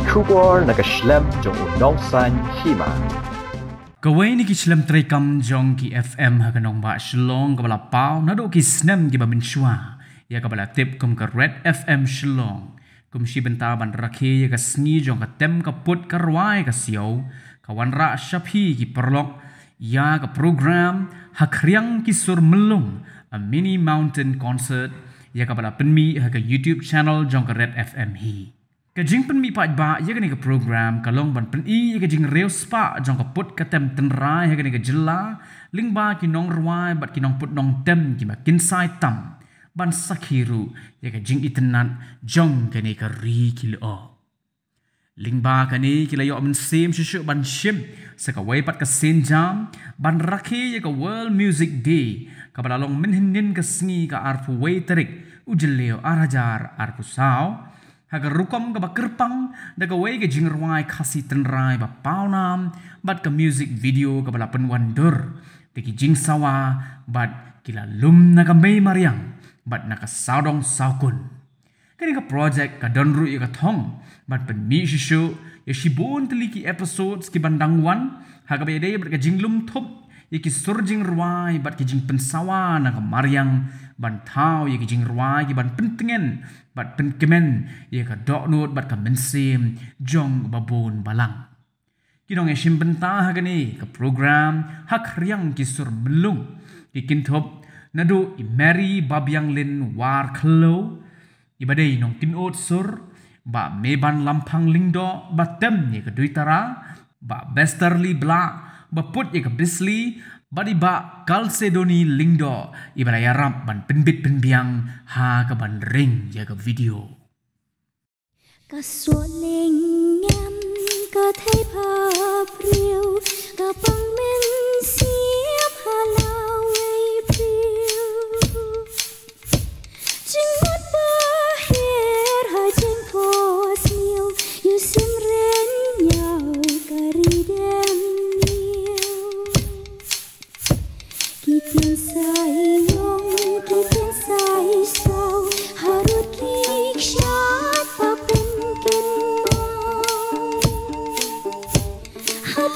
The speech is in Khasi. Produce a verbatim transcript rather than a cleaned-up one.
Khubor na ka shlem jong u nongsan hima. Kawei na ki shlem treikam jong ki F M ha ka nongbah Shillong kaba la paw naduh ki snem kiba mynshuwa, ïa kaba la tip kum ka Red F M Shillong, kum shi bynta ban rakhe ïa ka sngi jong ka tem ka put ka rwai ka siaw, ka wanrah sha phi ki paralok ïa ka program Hakhriang ki Sur Myllung, a mini mountain concert, ïa kaba la pynmih ha ka YouTube channel jong ka Red F M hi. Ka jingpynmih paidbah ïa kane ka program ka long ban pyni ïa ka jingriewspah jong ka put ka tem tynrai ha kane ka jylla, lyngba ki nongrwai bad ki nongput nongtem kiba kynsai tam ban sakhi ruh ïa ka jingitynnat jong kane ka ri ki lyoh. Lyngba kane ki la ïoh mynsiem shuh shuh ban shim sa kawei pat ka sienjam ban rakhe ïa ka World Music Day, kaba la long mynhynnin ka sngi ka arphew wei tarik u Jylliew ar hajar arphew saw, ha ka rukom kaba kyrpang da kawei ka jingrwai Khasi tynrai ba pawnam bad ka music video kaba la pynwandur da ki jingsawa bad ki la lum na ka mei mariang bad na ka sawdong sawkun. Kane ka project ka don ruh ïa ka thong ban pynmih shuh shuh ïa shibun tylli ki episodes kiban dang wan, ha kaba ïadei bad ka jinglum thup ïa ki sur jingrwai bad ki jingpynsawa na ka mariang, ban thaw ïa ki jingrwai kiban pyntngen bad pynkmen ïa ka dohnud bad ka mynsiem jong babun balang. Ki nongïashim bynta ha kane ka program Hakhriang ki Sur Myllung ki kynthup naduh i Mary Babianglin Warkhliew, iba dei nongkynnoh sur, Bah Meban Lamphang Lyngdoh ba tem ïa ka duitara, Bah Besterly Blah ba put ïa ka bisli, bad i Bah Kalsedoni Lyngdoh iba la ïarap ban pynbit pynbiang ha kaban ring ïa ka video. Ka sualing ngam ka thei pha priu, ka pang men siap ha lawei priu. Jingmut ba her ha jingpos miu, yu sim ren nyau ka ri dem miu. Ki tin sai yong, ki tin sai sau, harut ki kshat pa pun kin mau. Hat